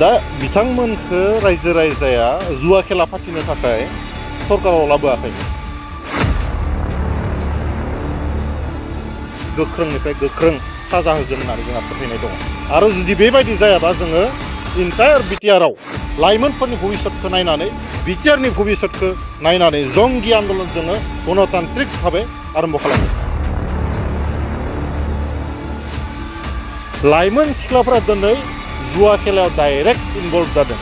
दा बिथांमोनखौ रायजो राजाया जुवा खेला फाथिनो थाखाय सरकाराव लाबोआखै। गोख्रोंनिफ्राय गोख्रों साजा होगोन होननानै जोंहा फोथायनाय दङ। आरो जुदि बेबायदि जायाबा जोङो इन्टायार बिटिआरआव लाइमोनफोरनि भबिष्यतखौ नायनानै बिटिआरनि भबिष्यतखौ नायनानै जंगि आन्दलन जोङो गणतान्त्रिक भाबै आरम्भ खालामो। लाइमोन सिख्लाफोरा दिनै जुवा खेलायाव डाइरेक्ट इनभल्भ जादों।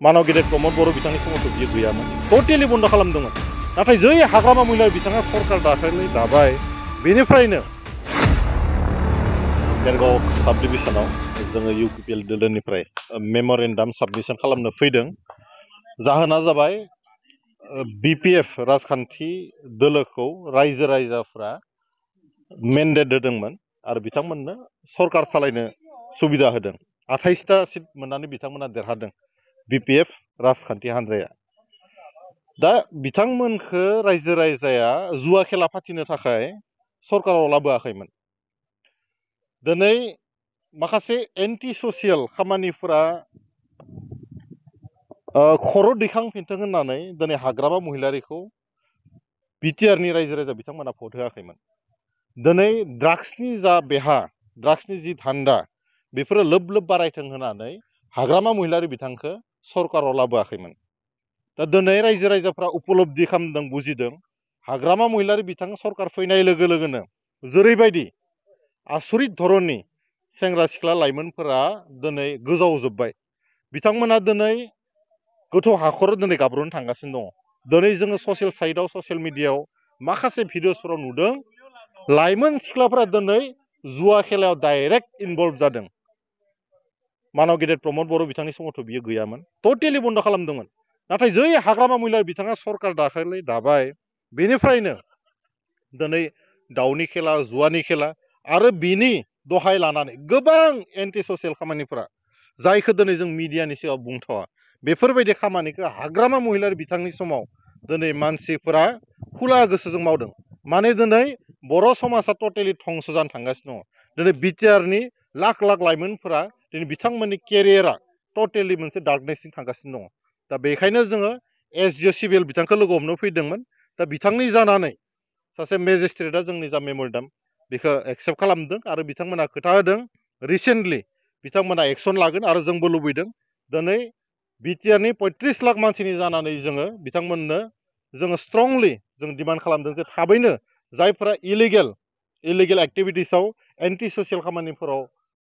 मानव गेदेर प्रमद बर' बिथांनि समावथ' बियो गैयामोन, टटेलि बन्द खालामदोंमोन। नाथाय जै हाग्रामा महिला बिथाङा सरकार दाबाय, बेनिफ्रायनो देरगाव साब डिभिजनाव जोङो इउपिपिएल दोलोनिफ्राय मेम'रेन्डाम साबमिसन खालामनो फैदों। जाहोना जाबाय बिपिएफ राजखान्थि दोलोखौ रायजो राजाफ्रा मेन्डेट होदोंमोन आरो बिथांमोननो सरकार सालायनो सुबिदा होदों। 28टा सिट मोननानै बिथांमोना देरहादों बिपिएफ राजखान्थि हान्जाया। दा बिथांमोनखौ रायजो राजाया जुवा खेला फाथिनो थाखाय सरकाराव लाबोआखैमोन। दिनै माखासे एन्टि ससियेल खामानिफोरा खर' दैखांफिनथों होननानै दिनै हाग्रामा महिलारिखौ बिटिआरनि रायजो राजा बिथांमोना भट होआखैमोन। दिनै ड्राग्सनि जा बेहा, ड्राग्सनि जि धान्दा, बेफोरो लोब लोब बारायथों होननानै हाग्रामा महिलारि बिथांखौ सरकाराव लाबोआखैमोन। दा दिनै रायजो राजाफ्रा उपलब्धि खालामदों, बुजिदों। हाग्रामा महिलारि बिथां सरकार फैनाय लोगो लोगोनो जेरैबायदि आसरित धरननि सेंग्रा सिख्ला लाइमोनफोरा दिनै गोजावजोब्बाय। बिथांमोना दिनै गोथौ हाखराव दिनै गाब्र'नो थांगासिनो दङ। दिनै जोङो ससियेल साइडआव, ससियेल मिडियायाव माखासे भिडिअसफोराव नुदों, लाइमोन सिख्लाफोरा दिनै जुवा खेलायाव डाइरेक्ट इनभल्भ जादों। मानव गेदेर प्रमद बर' बिथांनि समावथ' बियो गैयामोन, टटेलि बन्द खालामदोंमोन। नाथाय जै हाग्रामा महिला बिथाङा सरकार दाबाय, बेनिफ्रायनो दिनै दाउनि खेला, जुवानि खेला आरो बिनि दहाय लानानै गोबां एन्टि ससियेल खामानिफोरा, जायखौ दिनै जों मिडियानि सिगाङाव बुंथावा, बेफोरबायदि खामानिखौ हाग्रामा महिलारि बिथांनि समाव दिनै मानसिफोरा खुला गोसोजों मावदों। माने दिनै बर' समाजा टटेलि धंस जानो थांगासिनो दङ। दिनै बिटिआरनि लाख लाख लाइमोनफोरा दिनै बिथांमोननि केरियारा टटेलि मोनसे डार्कनेसजों थांगासिनो दङ। दा बेखायनो जोङो एसडिअ सिभिल बिथांखौ लोगो हमनो फैदोंमोन। दा बिथांनि जानानै सासे मेजिस्ट्रेटआ जोंनि जा मेम'रेन्डाम बेखौ एक्सेप्ट खालामदों आरो बिथांमोना खोथा होदों रिसेन्टलि बिथांमोना एक्सन लागोन आरो जोंबो लुबैदों। दिनै बिटिआरनि 35 लाख मानसिनि जानानै जोङो बिथांमोननो जोङो स्ट्रंलि जों डिमान्ड खालामदों जे थाबैनो जायफोरा इलिगेल एक्टिभिटिसाव एन्टि ससियेल खामानिफोराव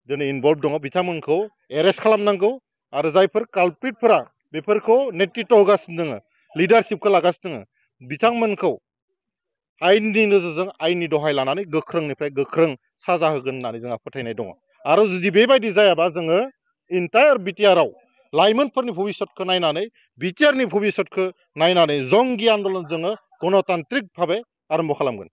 दिनै इनभल्भ दङ बिथांमोनखौ एरेस्ट खालामनांगौ आरो जायफोर कालप्रिटफोरा बेफोरखौ नेतृत्व होगासिनो दङ, लिडारशिपखौ लागासिनो दङ, बिथांमोनखौ आयेननि नोजोरजों आयेननि दहाय लानानै गोख्रोंनिफ्राय गोख्रों साजा होगोन होननानै जोंहा फोथायनाय दङ। आरो जुदि बेबायदि जायाबा जोङो इन्टायार बिटिआरआव लाइमोनफोरनि भबिष्यतखौ नायनानै बिटिआरनि भबिष्यतखौ नायनानै जंगि आन्दलन जोङो गणतान्त्रिक भाबै आरम्भ खालामगोन।